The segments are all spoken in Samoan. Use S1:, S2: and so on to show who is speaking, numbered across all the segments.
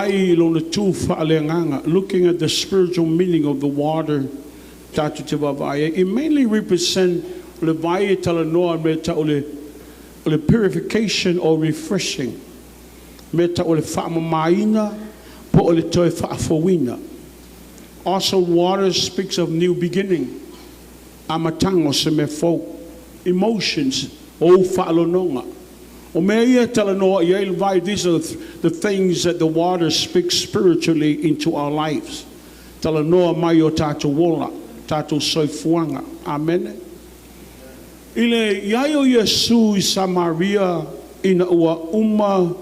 S1: vai i lona tu faaleagaga, looking at the spiritual meaning of the water tatou te vaavaai ai, it mainly represent le vai e talanoa mea tau o le purification or refreshing. Mea tau o le faamamaina po o le toe faafouina. Also, water speaks of new beginning. Amataga o se mea fou. Emotions, o faalonoga. O mea ia e talanoa i ai le vai, these are the things that the water speaks spiritually into our lives. Talanoa mai o tatou ola, tatou soifuaga. Amene. I le i ai o Iesu i Samaria ina ua uma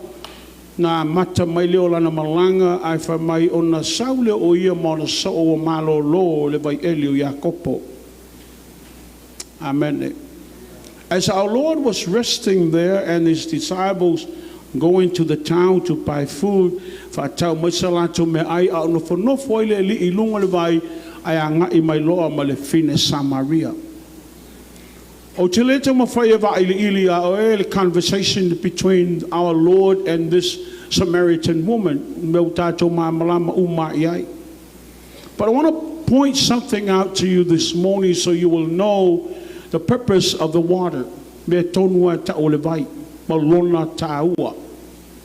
S1: na amata mai lea o lana malaga ae fai mai ona sau lea o ia ma ona soo ua malōlō i le vaieli o Iakopo. Amene. As our Lord was resting there and his disciples going to the town to buy food, faatau mai sa latou meaai, a o nofonofo ai le Alii i luga o le vai ae agai mai loa ma le fine Samaria. Ou te le taumafai e vailiili ia oe le conversation between our Lord and this Samaritan woman, mea ua tatou malamalama uma i ai. But I want to point something out to you this morning so you will know the purpose of the water. Mea tonu a tau o le vai, ma lona tāua.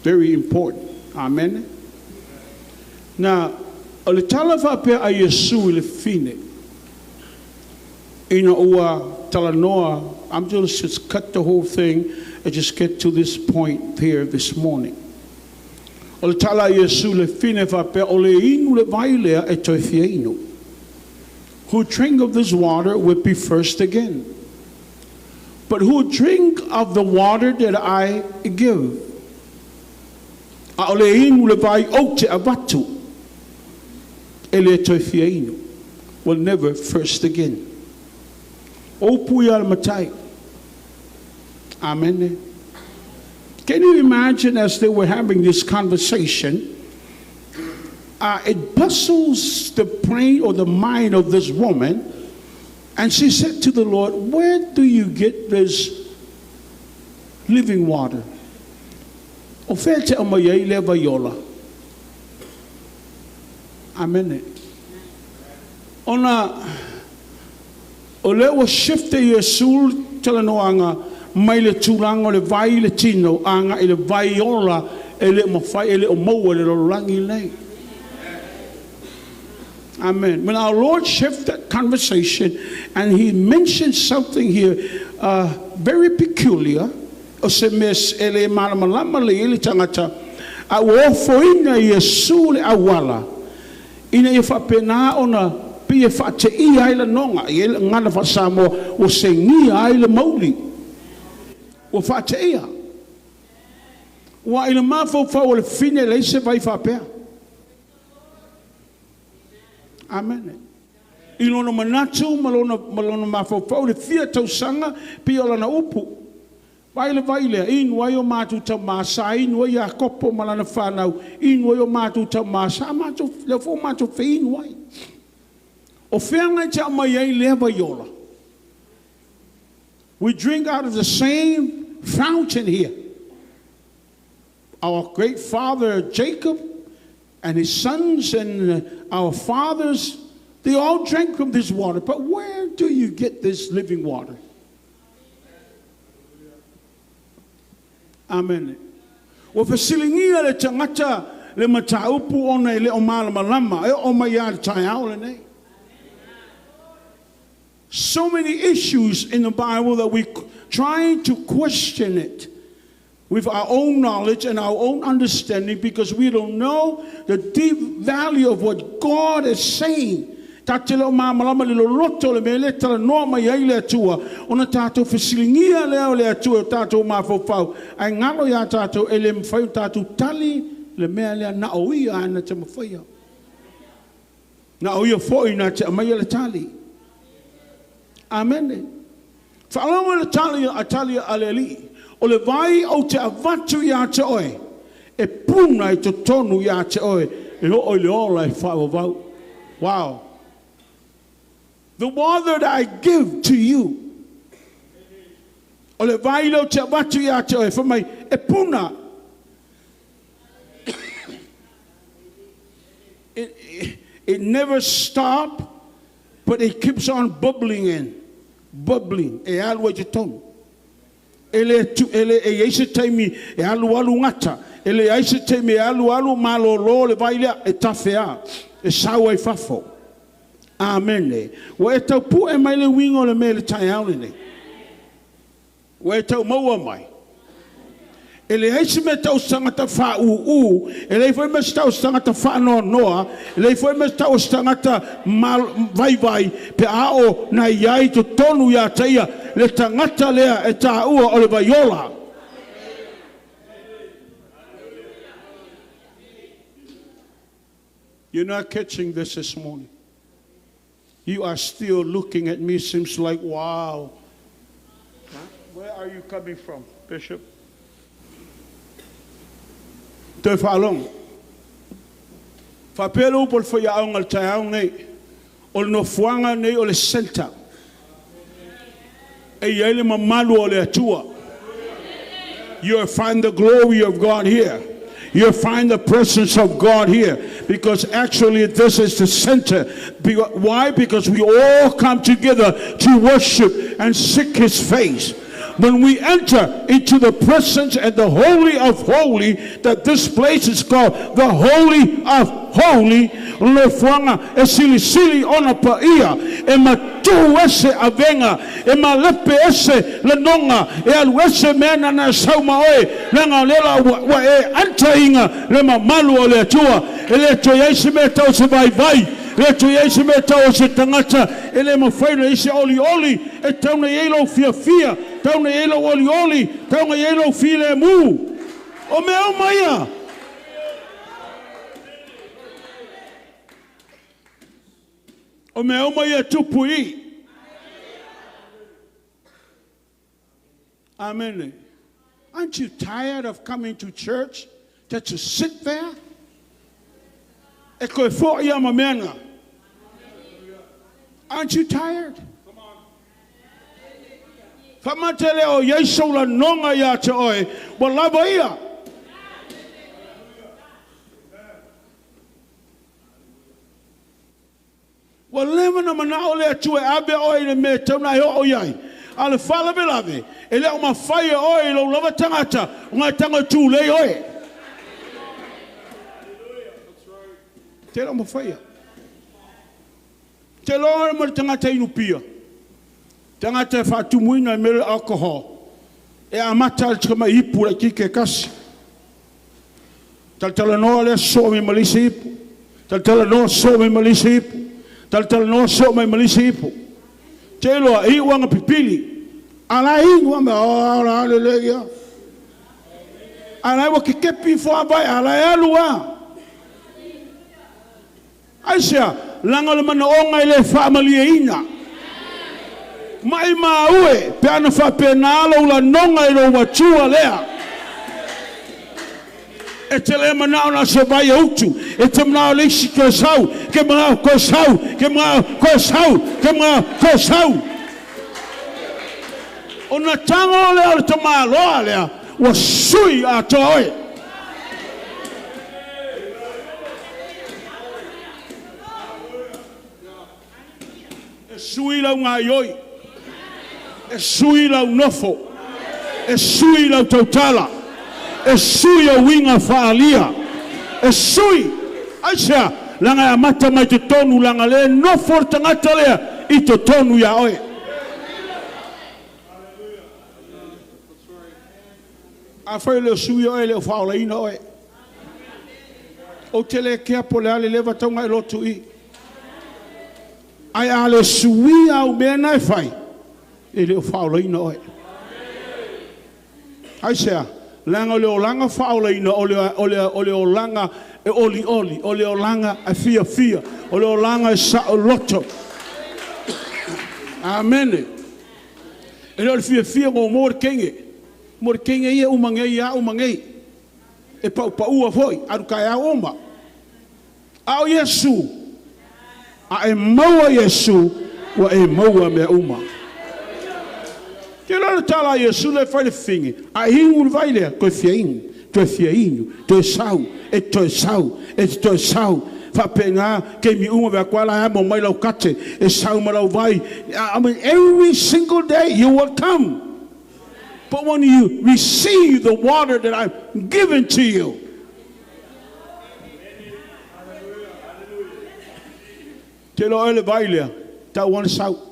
S1: Very important. Amen. Na, o le tala faapea a Iesu i le fine, ina ua talanoa, I'm going to just cut the whole thing and just get to this point here this morning. O le tala a Iesu le fine faapea, o le inu le vai lea e toe fia inu. Who drink of this water will be thirst again. But who drink of the water that I give. A o le inu le vai ou te avatu, e le toe fia inu. Will never thirst again. O upu ia a le Matai. Amen. Can you imagine as they were having this conversation, it puzzles the brain or the mind of this woman, and she said to the Lord, "Where do you get this living water?" O fea te aumai ai lea vai ola? Amene. Ona o lea ua shift e Iesu talanoaga mai le tulaga o le vai i le tino agai i le vai ola e le o mafai e le o maua i le lalolagi lenei. Amen. When our Lord shifted that conversation and he mentioned something here very peculiar, o se mea e le malamalama lelei ai le tagata, a ua ofoina e Iesu le auala ina ia faapena ona pei e faateia ai lanoga, e i ai le gagana faa-Samoa, ua segia ai le mauli, ua faateia. Ua i le mafaufau o le fine e leai se vai faapea. Amene. I lona manatu ma lona mafaufau le fia tausaga pei o lana upu. Vai le vai lea, inu ai o matou tama, sa inu ai Iakopo ma lana fanau, inu ai o matou tama, sa matou, lea foi ua matou feinu ai. O fea e te aumai ai lea vai ola? We drink out of the same fountain here. Our great father Jacob and his sons and our fathers, they all drank from this water. But where do you get this living water? Amen. Ua fesiligia le tagata le mataupu ona e le o malamalama e oo mai lava i le taeao lenei. So many issues in the Bible that we trying to question it with our own knowledge and our own understanding because we don't know the deep value of what God is saying. Ta te le o malamalama le loloto le mea le talanoa mai ai le Atua, ona tatou fesiligia lea o le Atua o tatou mafaufau, ae galo iā tatou e le mafai ona tatou tali le mea lea na o ia na te mafaia. Na o ia foi na te aumaia le tali. Amene. Faalogo le tali a tali a le Alii. O le vai ou te avatu iā te oe, e puna i totonu iā te oe, e oo i le ola e faavavau. Wow. The water that I give to you. O le vai lea ou te avatu iā te oe, fai mai, e puna. It never stops, but it keeps on bubbling in. Bubbling. E alu ai totonu. E le tu e le e i ai se taimi e alualu gata. E leai se taimi e alualu malōlō le vai lea, e tafe lava, e sau ai i fafo. Amene. Ua e tau pu'e mai le uiga o le mea i le taeao lenei? Ua e tau maua mai? E leai se mea e tau o se tagata faaūū, e leai foi ma se tau o se tagata faanoanoa, e leai foi ma se tau o se tagata vaivai pe a oo na i ai i totonu ia te ia le tagata lea e taua o le vaiola. You're not catching this this morning. You are still looking at me, seems like, wow. Where are you coming from, Bishop? Toe faalogo. Faapea le upu a le faiaoga i le taeao lenei, o le nofoaga lenei o le centre e i ai le mamalu o le Atua. You'll find the glory of God here. You'll find the presence of God here. Because actually this is the center. Why? Because we all come together to worship and seek His face. When we enter into the presence and the Holy of Holy, that this place is called the Holy of Holy, nofoaga e silisili ona paia, e matuu ese avega, e malepe ese lanoga, e alu ese mea na na sau ma oe, leaga o lea la ua e enter-ina le mamalu o le Atua. E le toe i ai se mea e tau o se vaivai, e le toe i ai se mea e tau o se tagata, e le mafai ona i ai se olioli e tau ona i ai lou fiafia, tau ona i ai lou olioli, tau ona i ai lou filemu. O mea uma ia. O mea uma ia e tupu i i. Amene. Aren't you tired of coming to church just to sit there? E koe fo'i a ma mea na. Aren't you tired? Whamate le o iai sou lanoga ia te oe, ua lava ia. Ua leva ona manao le Atua e ave oe i le mea e tatau ona e oo i ai, a o le faalavelave, e le o mafai e oe i lou lava tagata ona e tago e tulei oe. Te le o mafaia. Te iloa ma le tagata inu pia, tagata e faatumuina i mea o le alcohol, e amata lava i le tamai ipu laitiiti e tasi. Talatalanoa lea sosoo mai ma le isi ipu. Talatalanoa sosoo mai ma le isi ipu. Talatalanoa sosoo mai ma le isi ipu. Te iloa, e iu lava ina pipili. A la e inu lava ma, oh, la lelei lava. A la e ua kekepi ifo lava vae, a la e alu lava. Aisea? Leaga o le manaoga e le faamalieina. Maimau e, pe ana faapena lou lanoga i lou Atua lea. E te le manao na o se vai e utu, e te manao le isi toe sau, ke manao toe sau, ke manao toe sau, ke manao toe sau. Ona tago lea o le tamaloa lea, ua sui atoa oe. E sui lau gaioi, e sui lau nofo, e sui lau tautala, e sui ou uiga faaalia, e sui. Aisea? Leaga e amata mai totonu, leaga o lea e nofo le tagata lea i totonu ia oe. Afai e le o sui oe, e le o faaolaina oe. Ou te le kea po o le a le leva tau na e lotu i. Ae a le suia au mea na e fai, e le o faaolaina oe. Aisea? Leaga o le olaga faaolaina o le, o le, o le olaga e olioli, o le olaga e fiafia, o le olaga e saoloto. Amene. E le o le fiafia ua maua le teine. Mo le teine ia uma nei a uma nei. E paupaua foi, alu taeao uma. A o Iesu, a e maua Iesu, ua e maua mea uma. Te iloa le tala a Iesu lea e fai le fafine, a e inu le vai lea, toe fia inu, toe fia inu, toe sau, e te toe sau, e te toe sau. Faapena taimi uma vea kwa la mo mai lau kate e sau ma lau vai. I mean, every single day you will come. But when you receive the water that I've given to you, te lo ele vai lea, tau wana sau.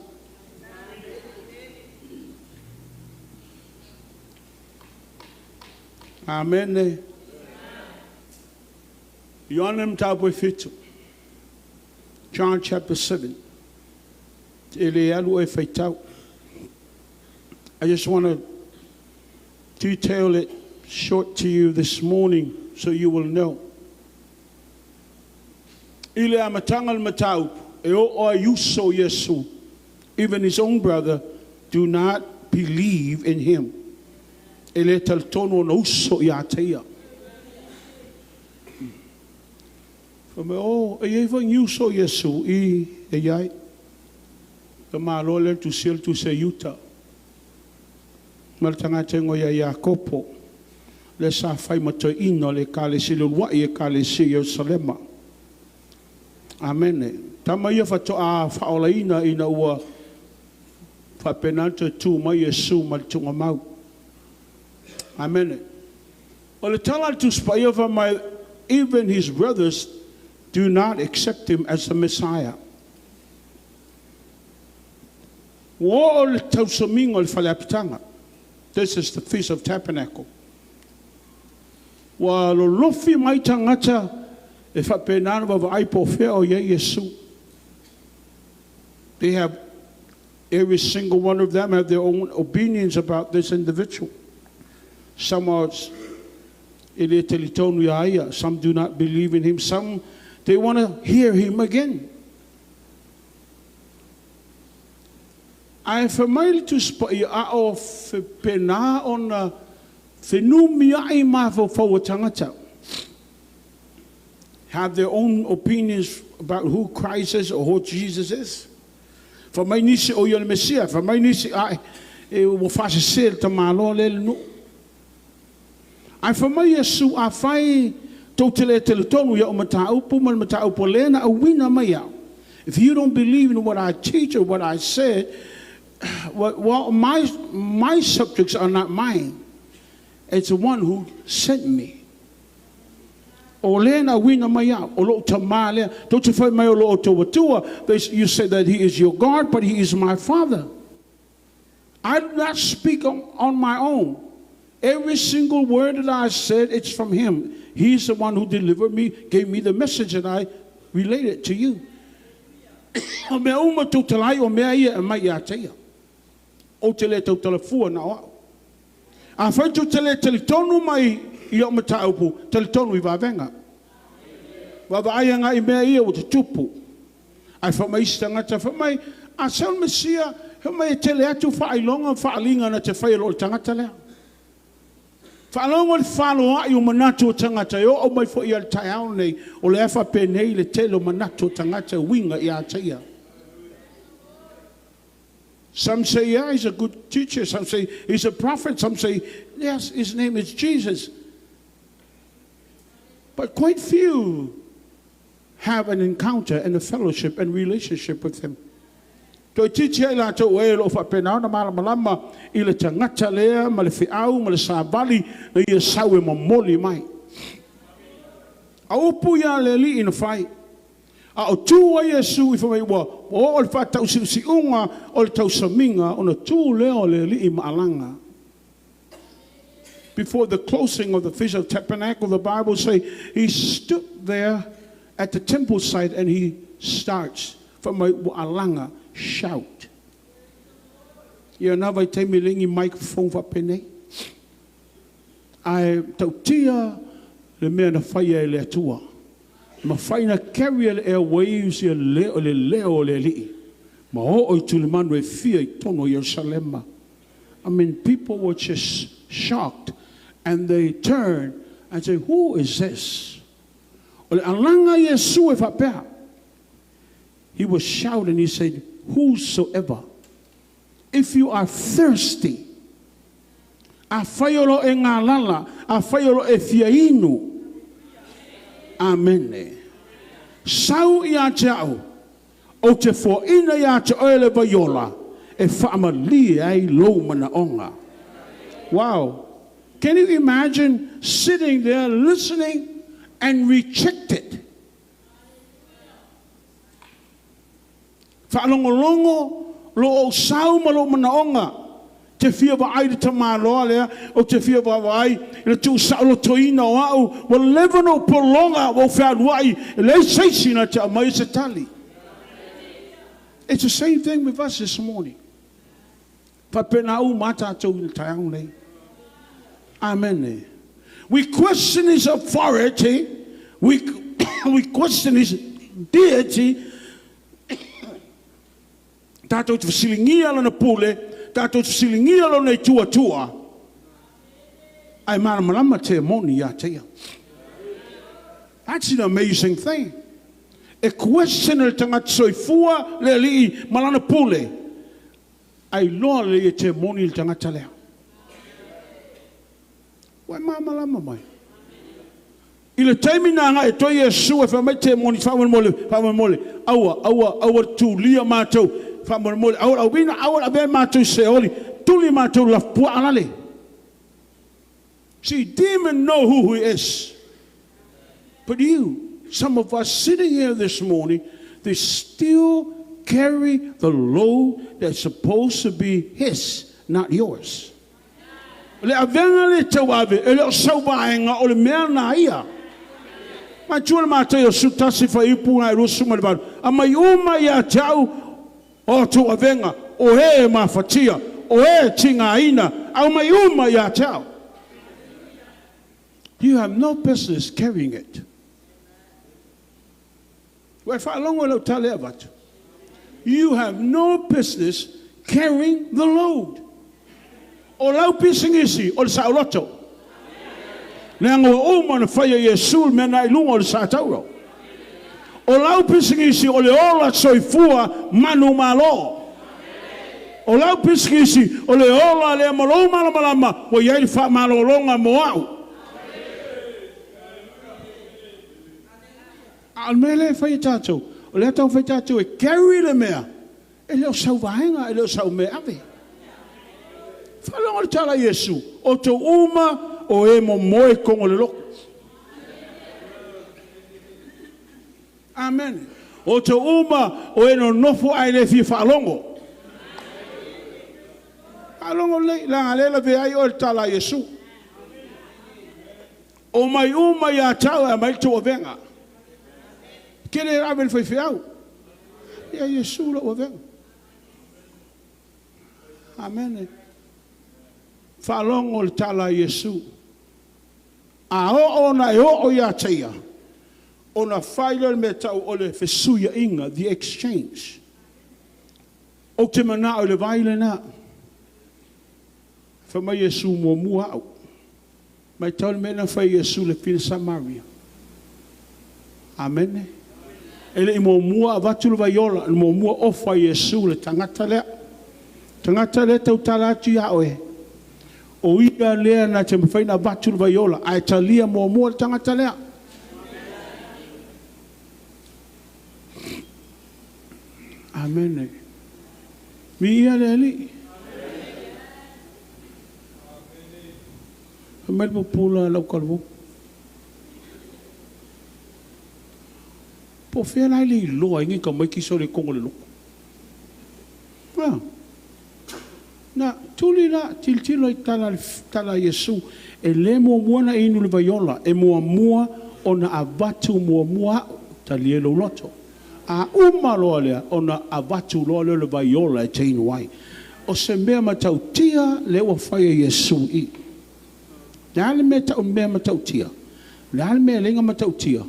S1: Amen. Ioane mataupu 7. John chapter 7. E le alu e faitau. I just want to detail it short to you this morning so you will know. I le amataga o le mataupu, e oo ai uso Iesu, even his own brother, do not believe in him. E le talitonu ona uso ia te ia. Fai mai, oh, e i ai foi ni uso Iesu i e i ai. Ka malo le tusi le tusi a Iuta. Ma le tagata e igoa ia Iakopo, lea sa fai ma toeaina o le Ekalesia, le uluai Ekalesia i Ierusalema. Amene. Tama ia faatoa faaolaina ina ua faapena ona toe tu mai Iesu mai le tuugamau. Amene. O le tala a le Tusi Paia fai mai, even his brothers do not accept him as the Messiah. Ua oo le tausamiga o le faleapitaga. This is the Feast of Tabernacle. Ua lolofi mai tagata e faapena ona vaavaai po o fea o i ai Iesu. They have, every single one of them have their own opinions about this individual. Some are e le talitonu ia ia. Some do not believe in him. Some, they want to hear him again. Ae fai mai le Tusi Paia, a o pena ona fenumiai mafaufau o tagata. Have their own opinions about who Christ is or who Jesus is. Fai mai nisi o ia le Mesia, fai mai nisi ae e ua faasese le tamaloa lea i le nuu. Ae fai mai Iesu, afai tou te le talitonu i au mataupu ma le mataupu a le na auina mai au, if you don't believe in what I teach or what I said, well, my subjects are not mine. It's the one who sent me. O lea na auina mai au, o lou Tama lea. Tou te fai mai o lo outou Atua, you say that he is your God, but he is my Father. I do not speak on my own. Every single word that I said, it's from him. He's the one who delivered me, gave me the message, and I relate it to you. O mea uma tou talai, o mea ia e mai ia te ia. Ou te le tautala fua na o au. Afai tou te le talitonu mai i au mataupu, talitonu i vavega. Vaavaai agai i mea ia ua tutupu. Ae fai mai isi tagata, fai mai, A sau le Mesia, fai mai e tele atu faailoga ma faaaliga na te faia i lo le tagata lea. Faalogo i le fefaloai o manatu o tagata e oo mai foi i le taeao lenei, o lea faapenei le tele o manatu o tagata e uiga ia te ia. Some say, yeah, he's a good teacher. Some say he's a prophet. Some say, yes, his name is Jesus. But quite few have an encounter and a fellowship and relationship with him. Toeitiiti ai latou o e o lo o faapena ona malamalama i le tagata lea ma le feau ma le savali na ia sau e momoli mai. A upu ia a le Alii na fai, a o tu ai Iesu i fai mai ua oo le faatausiusiuga o le tausamiga ona tu lea o le Alii ma alaga. Before the closing of the Feast of Tabernacle, the Bible say he stood there at the temple site and he starts, fai mai ua alaga, shout. Ia na vaitaimi le ni microphone faapenei. Ae tautia le mea na faia e le Atua. Mafai na carry e le airwaves ia leo, le leo o le Alii. Ma oo i tulimanu e fia i totonu o Ierusalema. I mean, people were just shocked and they turned and say, who is this? O le alaga Iesu e faapea. He was shouting, he said, whosoever, if you are thirsty, afai o lo e galala, afai o lo e fia inu. Amene. Sau ia te au, o te foaina ia te oe le vaiola, e faamalie ai lou manaoga. Wow. Can you imagine sitting there listening and reject it? Faalogologo lo ou sau ma lou manaoga, te fia vaai i le tamaloa lea, ou te fia vaavaai i le tuusaolotoina o au, ua leva ona ou pologa, ua ou fealuai, e leai se isi na te aumaia se tali. It's the same thing with us this morning. Faapena uma lava tatou i le taeao lenei. Amene. We question his authority, we question his deity. Tatou te fesiligia lana pule, tatou te fesiligia lona ituatua, ae malamalama te moni ia te ia. That's an amazing thing. E question le tagata soifua le Alii ma lana pule, ae iloa lelei e te moni le tagata lea. Ua e malamalama mai. I le taimi na agai atu ai Iesu e fai mai te moni, faamolemole, faamolemole, aua, aua, aua le tulia matou, faamolemole, aua le auina, aua le avea matou i Seoli, tuli matou i le lafupuaa lale. See, demon know who he is. But you, some of us sitting here this morning, they still carry the load that's supposed to be his, not yours. Le avega le tauave, e le o sau vaega o le mea na ia. Matua le Mataio 11 fuaiupu 28. Aumai uma ia te au o outou avega, o e mafatia, o e tigaina, aumai uma ia te au. You have no business carrying it. Ua e faalogo i lau tala e avatu. You have no business carrying the load. O lau pisinisi o le saoloto. Leaga ua uma ona faia e Iesu le mea na i luga o le satauro. O lau pisinisi o le ola soifua manumalo. O lau pisinisi o le ola lea ma lou malamalama ua i ai le faamalologa mo au. A o le mea lea e fai e tatou, o lea e taumafai tatou e carry le mea, e le o sau vaega, e le o sau mea e ave. Faalogo le tala a Iesu, o outou uma o e momoe i totonu o le lotu. Amen. O outou uma o e nonofo ae le fia faalogo. Faalogo lelei, leaga lea e lavea ai oe i le tala a Iesu. Omai uma ia te au e aumai le tou avega. Ke le ave le faifeau. Ia Iesu lau avega. Amen. Faalogo le tala a Iesu. A oo ona e oo ia te ia, ona fai lea o le mea tau o le fesuiaiga, the exchange. Ou te manao i le vai lena. Fai mai Iesu muamua au. Matau le mea na fai e Iesu i le fafine Samaria. Amene. E le i muamua avatu le vaiola, na muamua ofa e Iesu le tagata lea. Tagata lea e tautala atu ia oe, o ia lea na te mafai ona avatu le vaiola, ae talia muamua le tagata lea. Amene. Viia le Alii. Fai mai le pupula a lau talavou. Po o fea la e le iloa ai nei tamaiti sole i totonu o le lotu. Ah. Na tuli la tilotilo i tala, tala a Iesu, e le muamua na inu le vaiola, e muamua ona avatu muamua au, talia lou loto. A uma loa lea, ona avatu loa lea o le vaiola e te inu ai. O se mea matautia lea ua fai e Iesu i. Le a le mea tau mea matautia? Le a le mea e le matautia?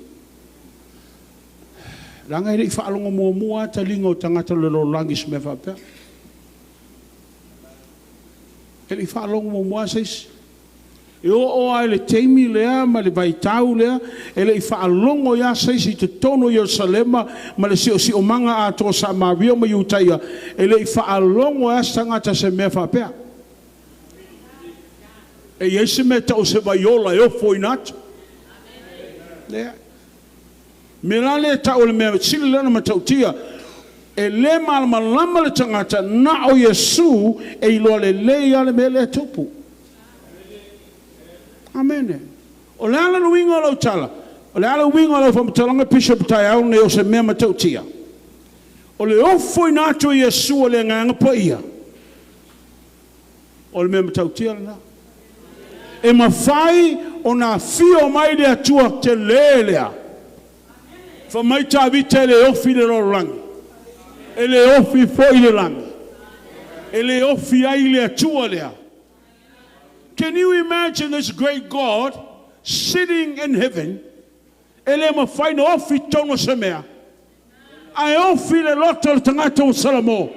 S1: Leaga e le i faalogo muamua lava taliga o tagata o le lalolagi i se mea faapea. E le i faalogo muamua lava se isi. E oo lava i le taimi lea ma le vaitau lea, e le i faalogo ai lava se isi i totonu o Ierusalema ma le siosiomaga atoa o Samaria ma Iutaia, e le i faalogo ai lava se tagata se mea faapea. E i ai se mea tau o se vaiola e ofoina atu. Leai. Me la le tau le mea sili lena matautia. E le malamalama le tagata na o Iesu e iloa lelei lava le mea lea e tupu. Amene. O le a le uiga o lau tala? O le a le uiga o lau faamatalaga Bishop taeao nei o se mea matautia? O le ofoina atu o Iesu o le Agaga Paia, o le mea matautia lena. E mafai ona afio mai le Atua tele lea. Fai mai Tavita e le ofi le lalolagi, e le ofi foi le lagi, e le ofi ai le Atua lea. Can you imagine this great God sitting in heaven, e le mafai ona ofi i totonu o se mea, ae ofi le loto o le tagata ua salamo?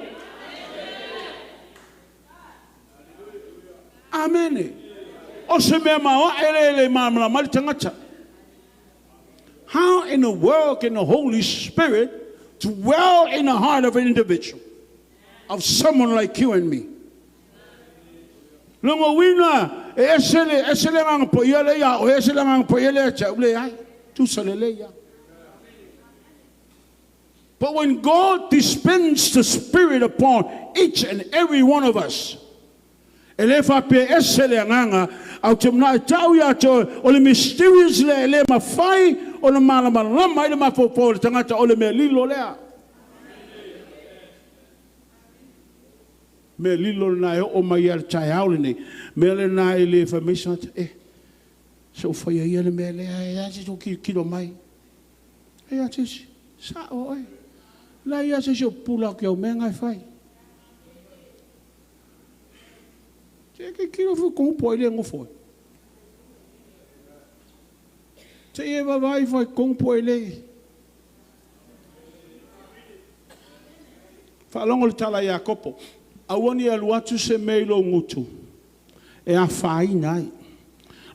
S1: Amene. O se mea maoae lea e le malamalama ai le tagata. How in the world can the Holy Spirit dwell in the heart of an individual, of someone like you and me? Lona uiga, e ese le, ese le Agaga Paia lea ia oe, ese le Agaga Paia lea ia te au, leai, tusa lelei lava. But when God dispenses the Spirit upon each and every one of us, e le faapea ese le agaga, ae ou te manao e tau ia te oe, o le mysterious lea e le mafai ona malamalama ai le mafaufau o le tagata, o le mea lilo lea. Mea lilo lena e oo mai lava i le taeao lenei, mea lena e le fai mai se tagata, eh, se ua faia ia le mea lea, e a se tou tilotilo mai. E a se isi, sao oe. Leai lava se isi o pupula atu i au mea na e fai. Se tilotilo foi kou po ai le nofo ai. Se i e vaavaai ifo i totonu po o le. Faalogo i le tala a Iakopo, Aua ne i alu atu se mea i lou gutu e afaina ai.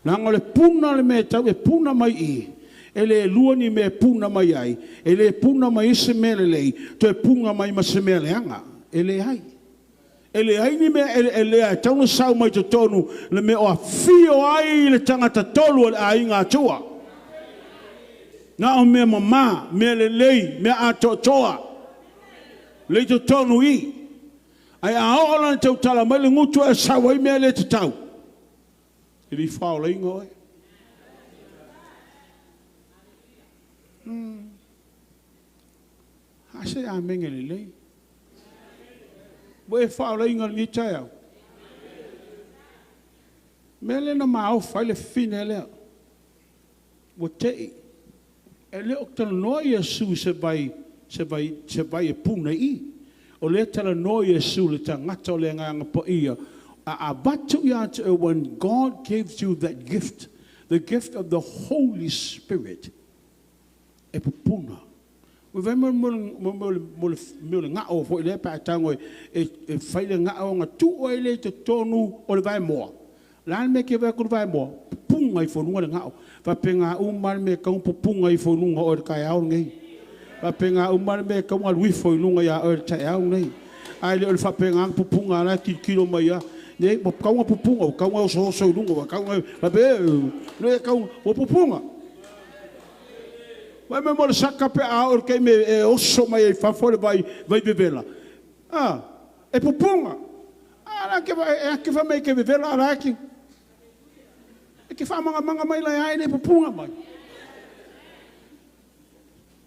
S1: Leaga o le puna o le mea e tau e puna mai i i, e le lua ni mea e puna mai ai, e le puna mai ai se mea lelei, toe puna mai ma se mea leaga. E leai. E leai ni mea eleelea e tatau ona sau mai totonu le mea o afio ai le tagata tolu o le aiga Atua. Na o mea mama, mea lelei, mea atoatoa le i totonu i i. Ae a oo la ina tautala mai le gutu ae sau ai mea le tatau, e le i faaolaina oe. Hmm. A se amene lelei. Ua e faaolaina i lenei taeao. Mea lea na maofa ai le fafine lea. Ua te i. E le o talanoa Iesu i se vai, se vai, se vai e puna i i. O lea e talanoa Iesu i le tagata o le Agaga Paia a avatu ia te oe when God gives you that gift, the gift of the Holy Spirit, e pupuna. Ua vaai mo le mea o le gao foi lea pe a tago e fai le gao ona tuu ai lea i totonu o le vaemoa. O le a le mea e te vaai atu i le vaemoa? Pupuga ifo i luga le gao. Faapena uma lava le mea e tatau ona pupuga ifo i luga o oe i le taeao lenei. Faapena uma lava le mea e tatau ona alu ifo i luga ia oe i le taeao lenei. Ae le o le faapena ona pupuga, la e tilotilo mai lava. Leai, ua tatau ona pupuga, ua tatau ona osooso i luga, ua tatau ona faapea, e, e tatau, ua pupuga. Vaai mai mo le saka pe a oo i le taimi e oso mai ai i fafo le vai, vai vevela. A, e pupuga. A la ke, e ake fai mai ke vevela a la ke. E ke faamagamaga mai la e a e le pupuga mai.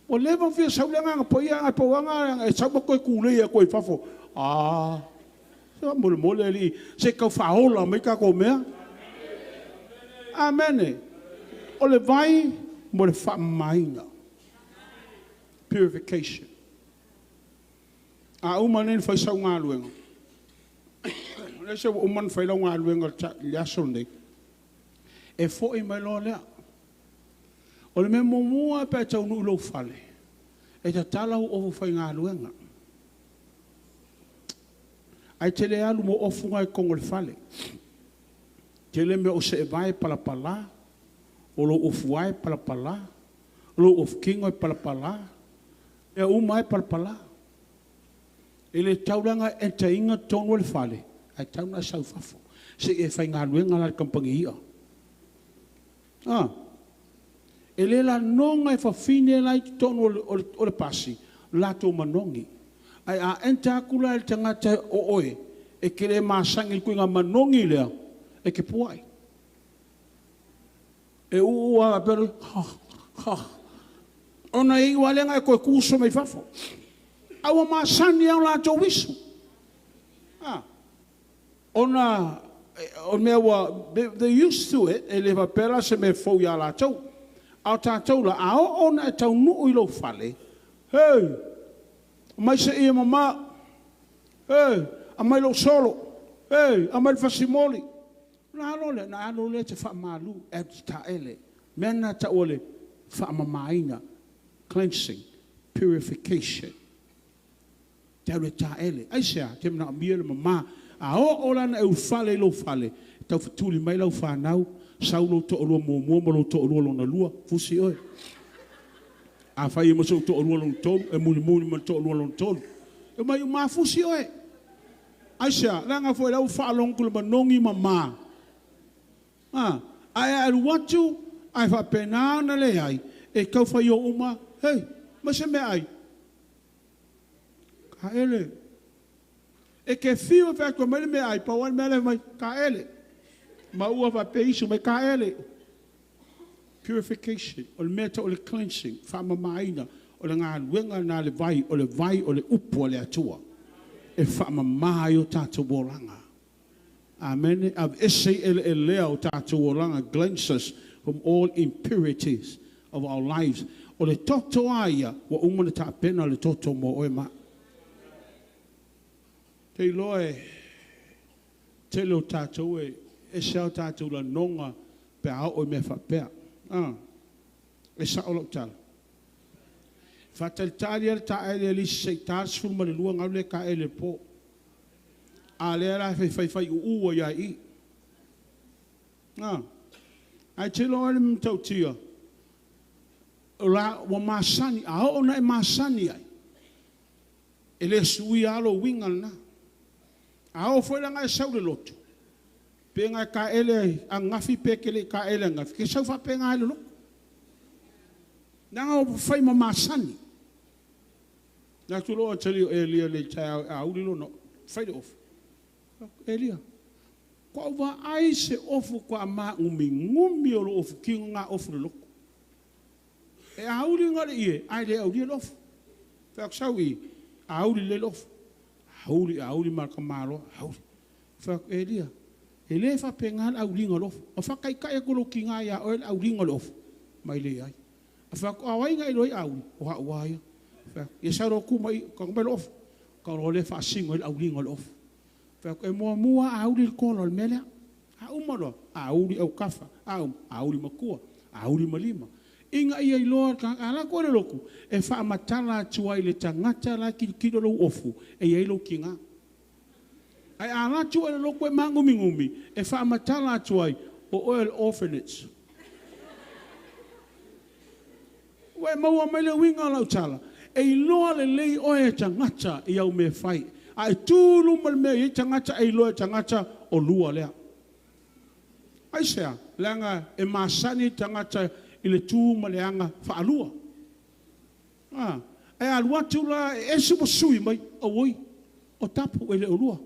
S1: Ua leva ona fia sau le Agaga Paia ae pau lava e sau ma toe tulei atu ai i fafo. A, se faamolemole alii, se tau faaola mai tatou mea. Amene. O le vai mo le faamamaina. Purification. A uma nei ona fai sau galuega, o lea se ua uma ona fai lau galuega i le aso lenei, e foi mai loa lea. O le mea muamua lava pe a e taunuu i lou fale, e tatala au ofu faigaluega. Ae te le alu ma ofu na i totonu o le fale. Tele mea o seevae e palapala, o lou ofuae e palapala, o lou ofutino e palapala, mea uma lava e palapala. E le tatau la ona e enter ina totonu o le fale, ae tatau ona e sau i fafo, se i e faigaluega la i le kamupani i'a. A. E le lanoga e fafine la i totonu o le pasi latou manogi. Ae a enter atu la le tagata o oe, e te le masani i le ituaiga manogi lea, e te puai. E uu lava faapea, ha, ha, ona e iu lava lea ina e toe uso mai fafo. A ua masani lava o latou isu. Ona o mea ua, they used to it, e le faapea la o se mea fou ia latou. A o tatou la, a oo ina e taunuu i lou fale, hey, aumai se ie mama, hey, aumai lou solo, hey, aumai le fasimoli. Ona alu lea, ona alu lea e te faamalu, e alu e te taele. O le mea lena e tau o le faamamaina, cleansing, purification. Te alu e taele. Aisea? Te manaomia le mama. A oo la ina e ulufale i lou fale, e taufetuli mai lau fanau, sau lou toalua muamua ma lou toalua lona lua, fusi oe. Afai e ma sou toalua lona tolu, e mulimuli ma le toalua lona tolu. E omai uma lava fusi oe. Aisea? Leaga foi o la ua faalogo atu i le manogi mama. Ae a alu atu ae faapena ona leai, e tau faio uma lava, hei, aumai se meaai. Taele. E te fiu e fai atu e aumai le meaai, pau lava le mea la e fai mai, taele. Maua faapea isu mai, taele. Purification, o le mea e tau o le cleansing, faamamaina, o le galuega lena a le vai, o le vai o le upu a le Atua e faamama ai o tatou olaga. Amene. Aveese ai eleelea o tatou olaga, cleanse us from all impurities of our lives. O le toto lava ia, ua uma ona tapena le toto mo oe ma au. Ou te iloa e tele o tatou e ese lava o tatou lanoga pe a oo i mea faapea. E sao lau tala? Faatalitali lava le taele a le isi se i ta le 12 ona alu lea e taele i le po. A o lea la e faifaiuuu ai lava i i. Ae te iloa oe le matautia, o la ua masani, a oo ina e masani ai, e le suia lava lou uiga lena. A oo foi la ina e sau i le lotu, pe na e taele ananafi pe e te le i taele ananafi, e te sau faapena lava i le lotu. Leaga ua fai ma masani. Alu atu loa atalii o Elia i le taeao e auli lona, fai le ofu. Fai atu, Elia, faatoa ou vaai i se ofu faatoa magumiugumi o lou ofutino lena ofu i le lotu. E auli na o le ie, ae le aulia le ofu. Fai atu, sau i i, auli lelei le ofu. Auli, auli ma le tamaloa, auli. Fai atu, Elia, e le faapena le auliga o le ofu. Na faataitai atu e lou tina ia oe le auliga o le ofu? Mai leai. Ae fai atu, a o ai na e iloa ai auli? O au lava ia. Fai atu, ia sau loa tu mai i, tago mai le ofu. Tago loa lea faasino ai le auliga o le ofu. Fai atu, e muamua auli le kola o le mea lea. A uma loa, auli autafa, a uma, auli matua, auli ma lima. Ina ia iloa e le tagata, a alu atu oe i le lotu, e faamatala atu ai i le tagata la e tilotilo lou ofu, e i ai lou tina. Ae a alu atu oe i le lotu e maagumiugumi, e faamatala atu ai, o oe o le orphanage. Ua e maua mai le uiga o lau tala? E iloa lelei oe e tagata i au mea e fai. A e tu i luma o le mea e i ai tagata, e iloa e tagata, o lua lea. Aisea? Leaga e masani tagata i le tu ma le aga faalua. A, ae a alu atu la e ese ua sui mai, auoi, o tapu e le o lua.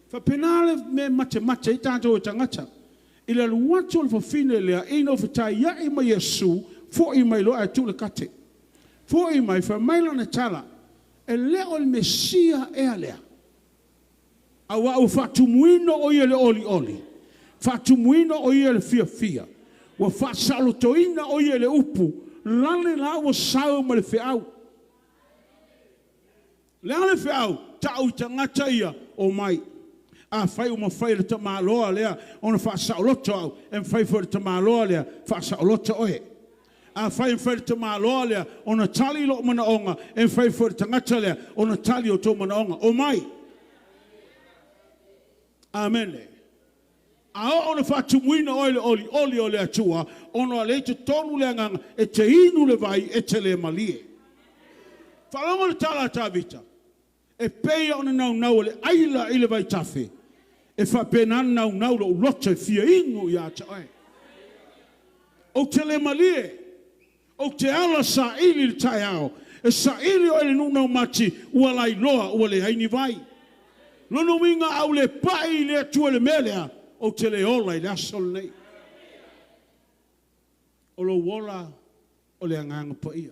S1: Faapena le mea e matemate ai tatou e tagata. I le alu atu o le fafine lea, ina ua fetaiai ma Iesu, foi mai loa ae tuu le kate. Foi mai, fai mai lana tala, E le o le Mesia ea lea? Aua ua faatumuina o ia i le olioli, faatumuina o ia i le fiafia, ua faasaolotoina o ia i le upu, lale la ua sau ma le feau. O le a le feau? Tau i tagata ia, omai. Afai ua mafai e le tamaloa lea ona faasaoloto au, e mafai foi e le tamaloa lea faasaoloto oe. Afai e mafai e le tamaloa lea ona tali lou manaoga, e mafai foi e le tagata lea ona tali outou manaoga. Omai. Amene. A oo ina faatumuina oe i le olioli o le Atua, ona o lea i totonu le agaga, e te inu le vai, e te le malie. Faalogo le tala a Tavita, e pei ona naunau o le aila i le vaitafe, e faapena ona naunau lou loto e fia inu ia te oe. Ou te le malie, ou te ala saili i le taeao, e saili oe i le nuu naumati, ua lailoa ua leai ni vai. Lona uiga a ou le pai i le Atua i le mea lea, ou te le ola i le aso lenei. O lou ola o le Agaga Paia.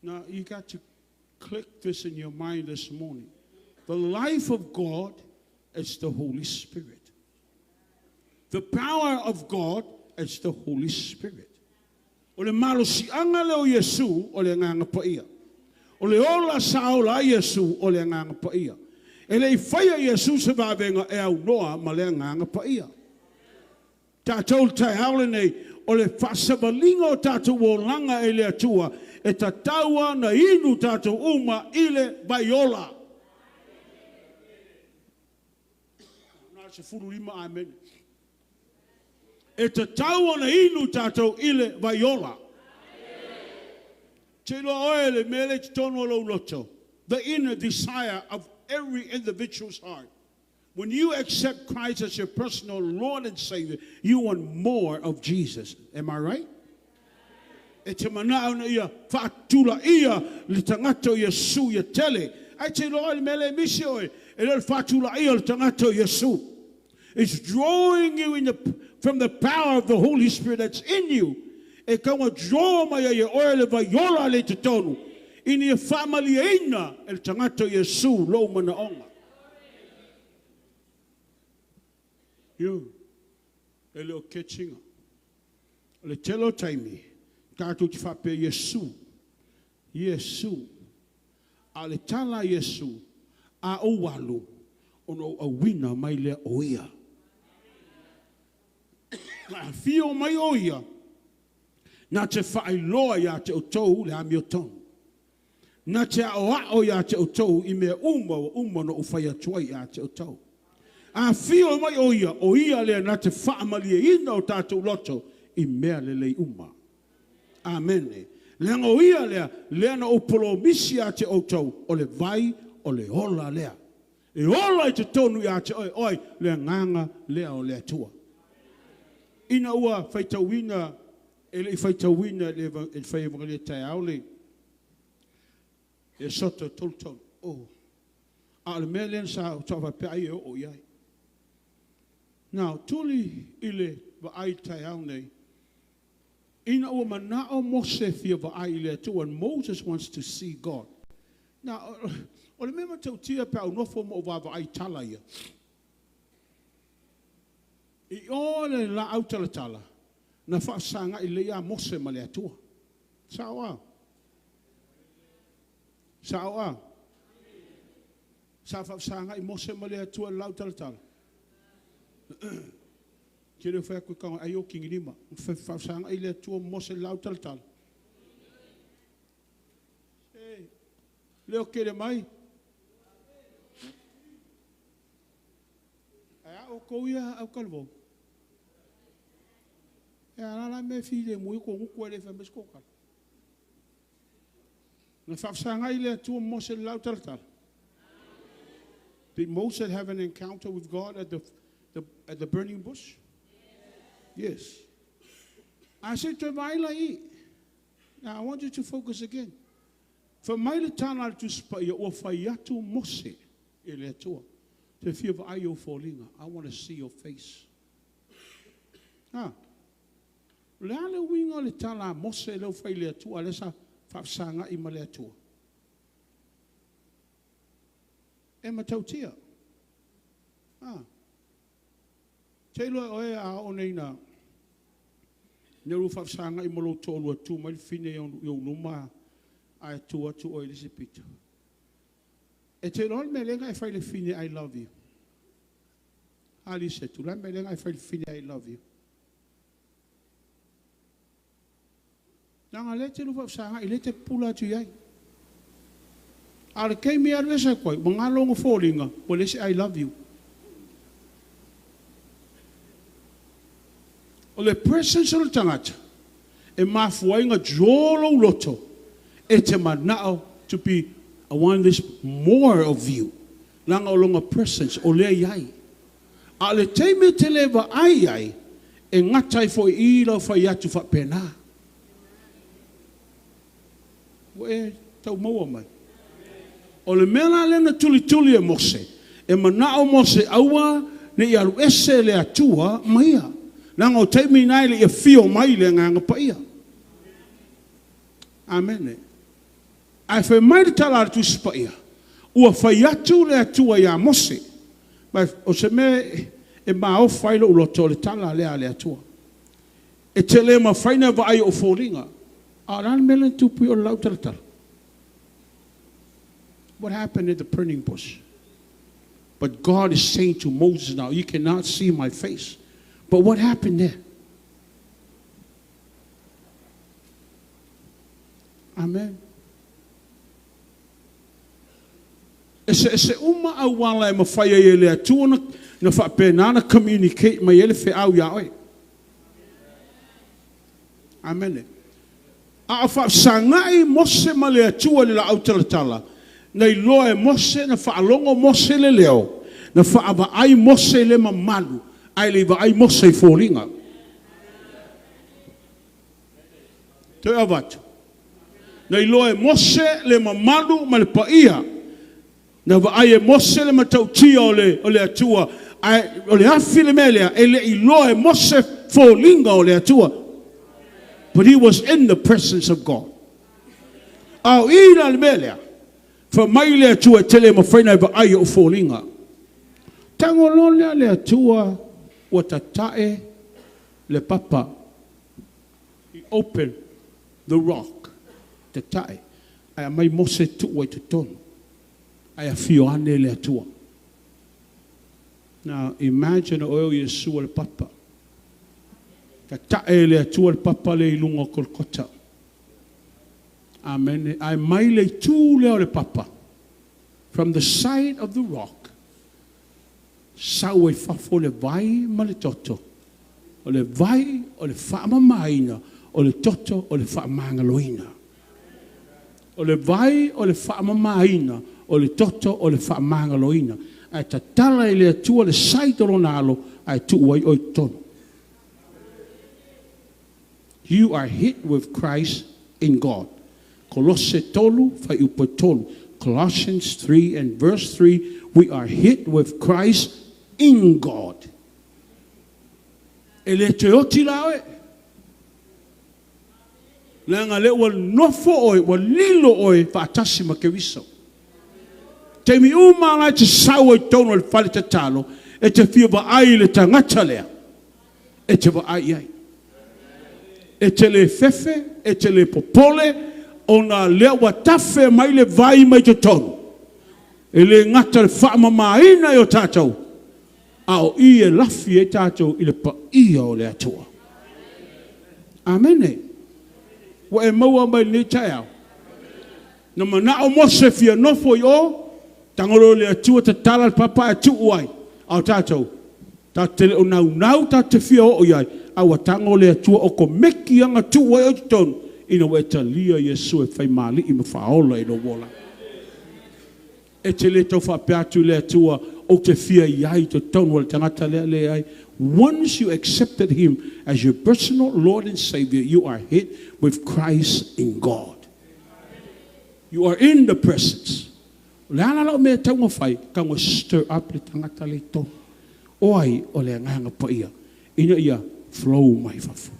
S1: Now, you got to click this in your mind this morning. The life of God is the Holy Spirit. The power of God is the Holy Spirit. O le malosiaga lea o Iesu o le Agaga Paia. O le ola sa ola ai Iesu o le Agaga Paia. E le i faia Iesu se vavega e aunoa ma le Agaga Paia. Tatou i le taeao lenei, o le faasavaliga o tatou olaga e le Atua, e tatau lava ona inu tatou uma i le vai ola. Na o le 15 amene. E tatau ona inu tatou i le vai ola. Te iloa oe le mea lea i totonu o lou loto, the inner desire of every individual's heart. When you accept Christ as your personal Lord and Savior, you want more of Jesus. Am I right? E te manao ina ia faatulaia le tagata o Iesu ia tele. Ae te iloa oe le mea lea e misi oe, e le o le faatulaia o le tagata o Iesu. It's drawing you in the, from the power of the Holy Spirit that's in you. E tau ina draw mai ai e oe le vai ola lea i totonu, ina ia faamalieina e le tagata o Iesu lou manaoga. You, e le o ketiga. O le tele o taimi, tatou te faapea, Iesu, Iesu. A o le tala a Iesu, A ou alu, ona ou auina mai lea o Ia. A afio mai o Ia, na te faailoa ia te outou le amiotonu. Na te aoao ia te outou i mea uma ua uma ona ou fai atu ai ia te outou. A afio mai o Ia, o Ia lea na te faamalieina o tatou loto i mea lelei uma. Amene. Leaga o Ia lea, lea na ou polomisi ia te outou, o le vai o le ola lea. E ola i totonu ia te oe, o ai? Le Agaga lea o le Atua. Ina ua faitauina, e le i faitauina e le fai Evagelia taeao le Soto 33. Oh. A o le mea lea sa ou faapea ai e oo i ai. Now, tuli i le vaai i le taeao nei, ina ua manao Mose e fia vaai i le Atua, when Moses wants to see God. Now, o le mea matautia pe a ou nofo ma ou vaavaai i tala ia, i o le laau talatala, na faafesagai lelei lava Mose ma le Atua. Sao a? Sao a? Sa faafesagai Mose ma le Atua i le laau talatala? Te le o fai atu e tago e ai ou atigilima. Faafesagai le Atua ma Mose i le laau talatala. Se, leo tele mai. Ae a outou ia au talavou? E a la mea e filemu ai tou gutu ae le fai mai se tou tala? Na faafesagai le Atua ma Mose i le laau talatala. Did Moses have an encounter with God at the burning bush? Yes. A se i toe vaai la i i. Now I want you to focus again. Fai mai le tala a le Tusi Paia ua fai atu Mose i le Atua, Te fia vaai i ou foliga. I want to see your face. Ha. O le a le uiga o le tala a Mose lea ua fai i le Atua, a o lea sa faafesagai ma le Atua? E matautia. Ha. Te iloa e oe a oo nei ina ua faafesagai ma lou toalua, tu mai le fine i ou luma ae tu atu oe i le isi pito. E te iloa le mea lea na e fai i le fine I love you. A Lisetu, o le a le mea lea na e fai i le fine I love you? Leaga o lea e te lua faafesagai, o lea e te pupula atu i ai. A o le taimi e alu ese atu ai, ua galo ona foliga, ua leai se I love you. O le presence o le tagata e mafua ai ona draw lou loto e te manao to be I want this more of you leaga o lona presence o lea e i ai. A o le taimi e te le vaai ai, E gata ai foi i i lau fai atu faapena. Ua e tau maua mai? O le mea la lea na tulituli e Mose, e manao Mose aua ne i alu ese le Atua ma ia, leaga o taimi na e le i afio mai le Agaga Paia. Amene. Ae fai mai le tala a le Tusi Paia, ua fai atu le Atua ia Mose. Ma o se mea e maofa ai lou loto, o le tala lea a le Atua. E te le mafai ona vaai i ou foliga. A o le a le mea lea na tupu i o i le laau talatala? What happened at the burning bush? But God is saying to Moses now, you cannot see my face. But what happened there? Amen. Eseese uma auala e mafai ai e le Atua na faapena ona communicate mai ai le feau iā oe. Amene. A o faafesagai Mose ma le Atua i le laau talatala, na iloa e Mose, na faalogo Mose i le leo, na faavaai Mose i le mamalu, ae le i vaai Mose i foliga. Toe avatu. Na iloa e Mose le mamalu ma le paia. Na vaai e Mose le matautia o le, o le Atua, ae o le afi le mea lea, e le i iloa e Mose foliga o le Atua. But he was in the presence of God. A o i la le mea lea, fai mai le Atua e te le mafai ona e vaai i ou foliga. Tago loa lea le Atua ua tatae le papa. He opened the rock. Tatae. Ae aumai Mose tuu ai totonu. Ae afio ane le Atua. Now, imagine o oe o Iesu o le papa. Tatae e le Atua le papa lea i luga o Kolokota. Amene. Ae mai le itu lea o le papa, from the side of the rock, sau ai fafo le vai ma le toto. O le vai o le faamamaina, o le toto o le faamagaloina. O le vai o le faamamaina, o le toto o le faamagaloina. Ae tatala e le Atua le side o Lona alo ae tuu ai oe i totonu. You are hid with Christ in God. Kolose 3, fuaiupu 3. Colossians 3 and verse 3, we are hid with Christ in God. E le toe oti la oe. Leaga lea ua nofo oe, ua lilo oe faatasi ma Keriso. Taimi uma la e te sau ai totonu o le fale tatalo, e te fia vaai i le tagata lea, e te vaai i ai. E te le fefe, e te le popole, ona lea ua tafe mai le vai mai totonu. E le gata le faamamaina i o tatou, a o i e lafi ai tatou i le paia o le Atua. Amene. Ua e maua mai lenei taeao. Na manao Mose fia nofo i o, tago loa le Atua tatala le papa ae tuu ai. A o tatou, tatou te le o naunau tatou te fia oo i ai, a ua tago le Atua okomeki lava ona tuu ai oe i totonu, ina ua e talia Iesu e fai ma Alii ma Faaola i lou olaga. E te le tau faapea atu i le Atua, Ou te fia i ai i totonu o le tagata lea. Leai. Once you accepted Him as your personal Lord and Savior, you are hid with Christ in God. You are in the presence. O le a la lau mea e tatau ona fai? Tatau ona stir up le tagata lea i totonu. O ai? O le Agaga Paia, ina ia flow mai fafo.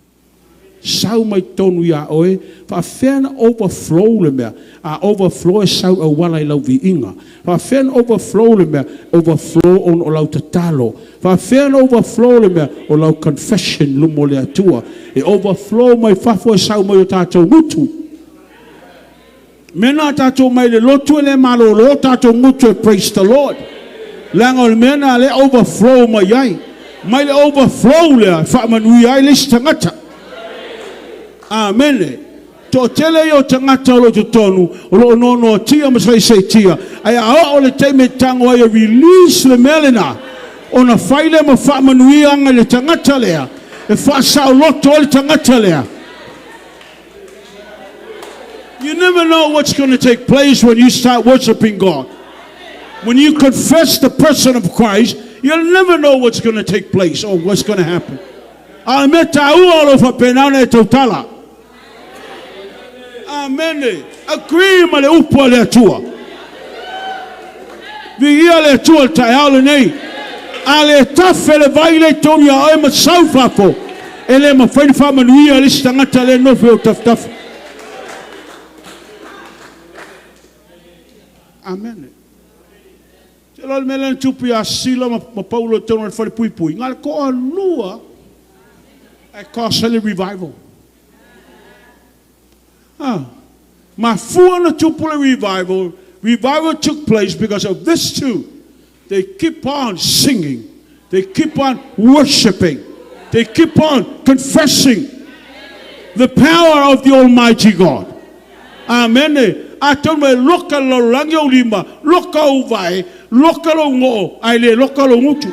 S1: Sau mai totonu iā oe, faafefea ona overflow le mea? A overflow e sau auala i lau viiga. Faafefea ona overflow le mea? Overflow ona o lau tatalo. Faafefea ona overflow le mea? O lau confession i luma o le Atua. E overflow mai fafo e sau mai o tatou gutu. Mea na a tatou mai le lotu e le malolo tatou gutu e praise the Lord. Leaga o le mea na lea overflow mai ai. Mai le overflow lea e faamanuia ai le isi tagata. Amene. Toatele ia o tagata o lo o i totonu o lo o noanoatia ma saisaitia, ae a oo le taimi e tago ai e release le mea lena, ona fai lea ma faamanuiaga i le tagata lea, e faasaoloto ai le tagata lea. You never know what's going to take place when you start worshiping God. When you confess the person of Christ, you'll never know what's going to take place or what's going to happen. A o le mea taua o lo o faapena ona e tautala. Amene. Agree ma le upu a le Atua. Viia le Atua i le taeao lenei. A le tafe le vai lea i totonu ia oe ma sau i fafo, e le mafai ona faamanuia le isi tagata lea e nofo i ou tafatafa. Amene. Te iloa le mea lea na tupu ia Sila ma Paulo i totonu o le falepuipui, na o le toalua ae cause ai le revival. Ah, mafua ona tupu le revival. Revival took place because of this two. They keep on singing. They keep on worshiping. They keep on confessing the power of the Almighty God. Amene. Atonu e loka le lalolagi ou lima, loka ou vae, loka lou goo, ae le loka lou gutu.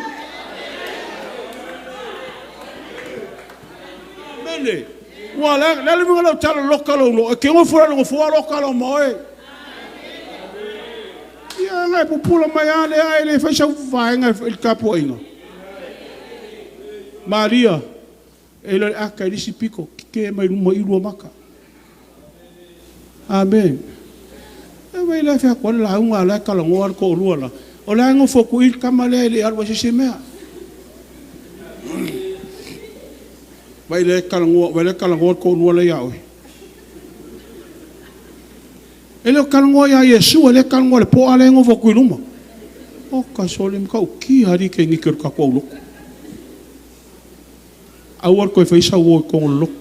S1: Amene. Ua le a le uiga o lau tala loka lou goo, e te nofo la i le nofoa loka loa ma oe. Ia na e pupula mai lava lea ae le fai sau vaega i le tapuaiga. Maria, e le o le ata i le isi pito, tetē mai luma i lua mata. Amene. E vai la e fai atu ai le lauga a o la e talanoa le toalua la. O la e nofo atu i i le tama lea e le i alu ai se isi mea. Vai lea e talanoa, vai lea e talanoa le toalua la ia oe. E le o talanoa ia Iesu, o lea e talanoa i le po'a lea e nofo atu i luma. Oka sole, e matautia alii tegenike o le tatou aulotu. Aua le toe faia sau uo i totonu o le lotu.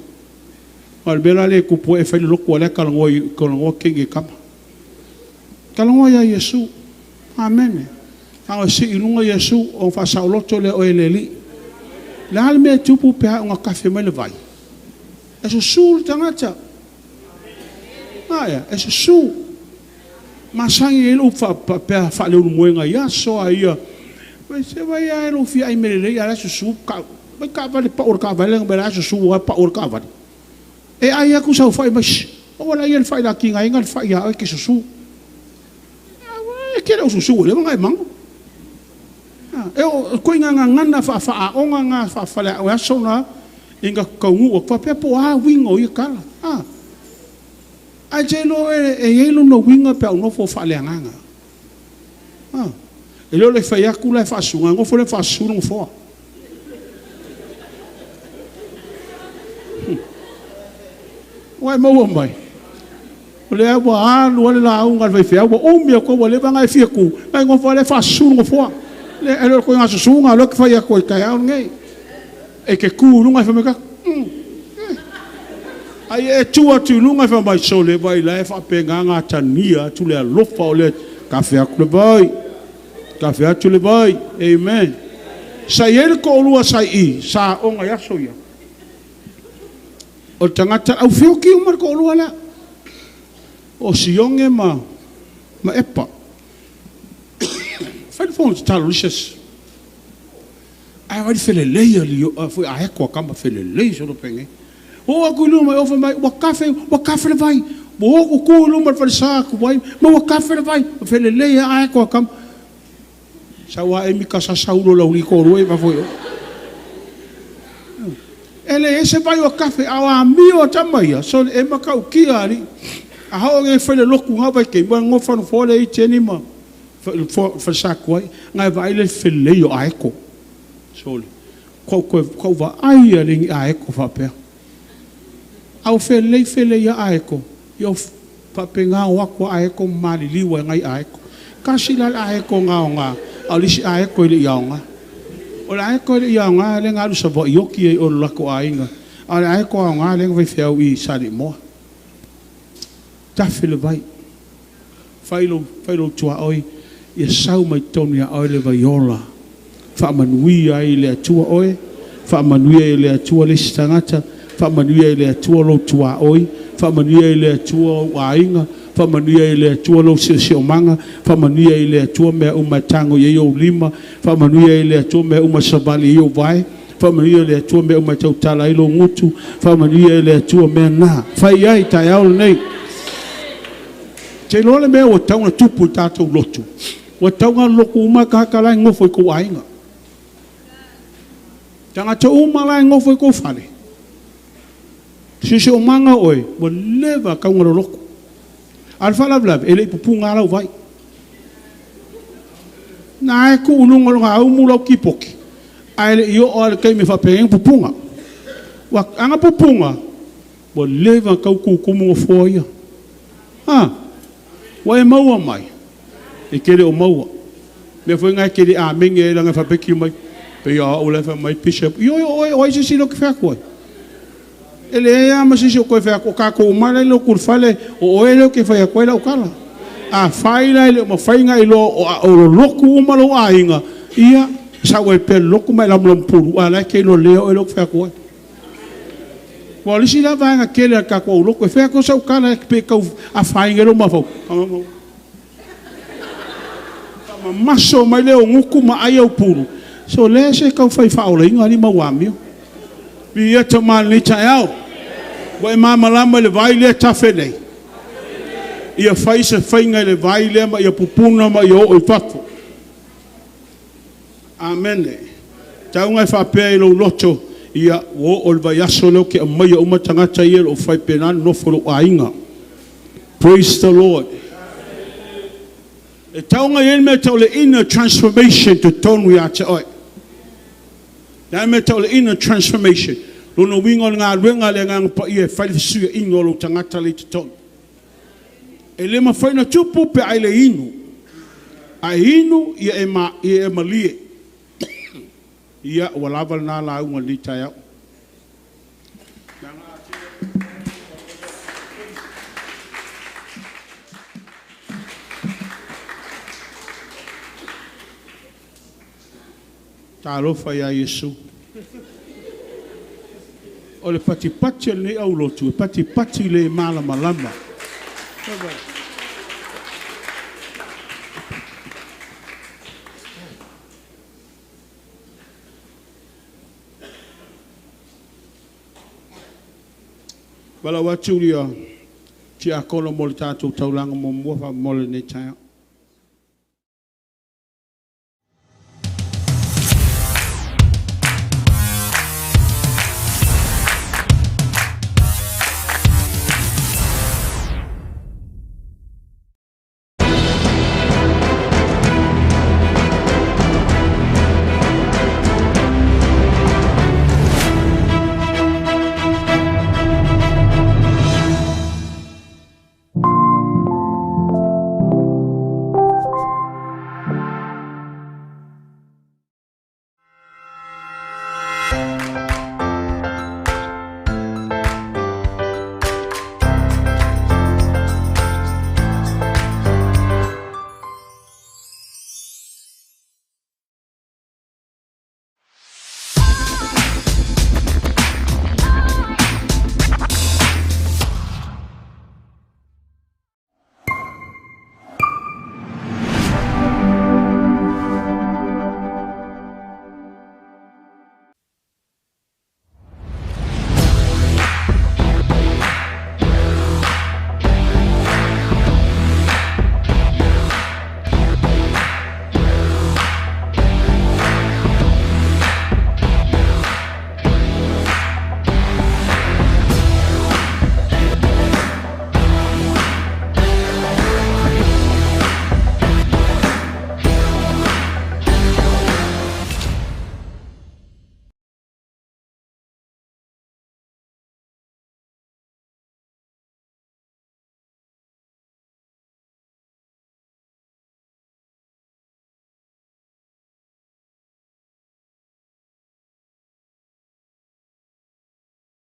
S1: A o le mea la lea e tupu ai, e fai le lotu a o la e talanoa, talanoa teine i tama. Talanoa ia Iesu. Amene. A o sii i luga Iesu, ona faasaoloto lea o oe e le Alii. O le a le mea e tupu pe a oo ina tafe mai le vai? E susu le tagata. Ae a? E susu. Masani ai lou faapea faaleulumoega i aso lava ia. Se vaai lava i lou fia ai mea lelei a o la e susu. Vaai taavale, pau o le taavale na o la e susu lava pau o le taavale. E ai atu sau fai mai, shh, aua le aia le fai o le a tigaina le fai ia oe e te susu. E te le o susu ua leva ona e mago. E oo, o ituaiga gagana faa-aoga na faa-faleaoga i aso na ina taunuu atu faapea po o a uiga o ia tala. Ae te iloa e i ai lona uiga pe a ou nofo faaleagaga. E le o le fai atu la e faasusu, ona nofo lea faasusu le nofoa. Ua e maua mai? O lea ua alu lava le lauga a le faifeau, ua umi atu ua leva ona e fia tu, ona e nofo lava lea faasusu le nofoa. E le o le ituaiga susuga lea ou te fai atu ai i le taeao lenei. E te tu i luga ae fai mai, Ae ia e tu atu i luga ae fai mai, sole, vaai la e faapena ona atagia atu le alofa o le tafe atu le vai, tafe atu le vai. Amen. Sa i ai le toalua sa i i, sa aoga i aso ia. O le tagata, aufeoki uma le toalua lea. O Sione ma Epa. Fai le fono tatalo i le isi aso. Ae vaai le felelei a foi a Eko a tama felelei solo penei. Oo atu i luma i o fai mai, ua tafe, ua tafe le vai. Ua o atu tu i luma o le falesa atu ai, ma ua tafe le vai. Ua felelei a Eko a tama. Sau a emi ka sasa ulo lau li toalua i fafo i o. E leai se vai o tafe, a o amio a tama ia, sole e matautia alii. A oo nei e fai le lotu na vaitaimi, ua gofa nofoa le i ma falesa tuai, na e vaai le felelei o Aeko. Sole, kau vaai a le ni Aeko faapea. A o felelei felelei a Aeko, ia o faapena o atu a Aeko maliliu ai ngai Aeko. Kasi la le Aeko nga o nga, a o le isi Aeko i le iaoga. O le Aeko i le iaoga le nga alu sa vaioki ai o le lako aiga. A o le Aeko aoga le nga faifeau i Salimoa. Tafe le vai. Fai lou tuaoi, ia sau mai totonu ia oe le vaiola. Faamanuia ai le Atua oe, faamanuia ai le Atua le isi tagata, faamanuia ai le Atua lou tuaoi, faamanuia ai le Atua ou aiga, faamanuia ai le Atua lou siosiomaga, faamanuia ai le Atua mea uma e tago i ai ou lima, faamanuia ai le Atua mea uma e savali ai ou vae, faamanuia ai le Atua mea uma e tautala ai lou gutu, faamanuia ai le Atua mea na. Fai ai taeao lenei. Te iloa le mea ua tatau ona tupu i tatou lotu, ua tatau ona lotu uma tagata la e nofo i tou aiga. Tagata uma la e nofo i kou fale. Siosiomaga o oe, ua leva kauga loloko. A o le faalavelave, e le i pupuga lava lau vai. Na e tuu i luga o le gaumu lau tipoki, ae le i oo lava i le taimi e faapena ona pupuga. Ua ana pupuga, ua leva ona tatau ona tutumu nofoa ia. A, ua e maua mai? E te le o maua. O le mea foi lena e te le amene ai leaga e faapea e te mai, pei lava o au la e fai mai Bishop. Ioe o oe o ai se isi lea ou te fai atu ai? E leai lava ma se isi o toe fai atu, o tatou uma lava la e i le lotu i le fale, o oe lea ou te fai atu ai lau tala. Afai la e le o mafai ona e iloa o lolotu uma lou aiga, ia, sau ai pea i le lotu ma e lamulamu pulu, a o la e te iloa lelei lava oe lea ou te fai atu ai. Aua o le isi la vaega tele a le tatou aulotu, e fai atu sau tala pei e tau afaina ai lou mafaufau, ona faamamaso mai lea o gutu ma ai au pulu, sole se tau fai faaolaina alii ma au amio. Viia Tama i lenei taeao. Ua e malamalama i le vai lea e tafe nei? Ia fai se faiga i le vai lea ma ia pupuna ma ia oo i fafo. Amene. Tau ina e faapea i lou loto, ia, ua oo i le vaiaso lea ou te aumaia uma tagata ia o lo o faipena ona nonofo i lou aiga. Praise the Lord. E tatau ona i ai le mea e tau o le inner transformation totonu ia te oe. O le a le mea e tau o le inner transformation? Lona uiga o le galuega a le Agaga Paia e fai le fesuiaiga o lou tagata lea i totonu. E le mafai ona tupu pe a e le inu. A e inu, ia e, ma, ia e malie. Ia, ua lava lena lauga i lenei taeao. Talofa ia Iesu. O le patipati a lenei aulotu, e patipati le malamalama. Valaau atu ia tiakono mo le tatou taulaga muamua faamolemole i lenei taeao.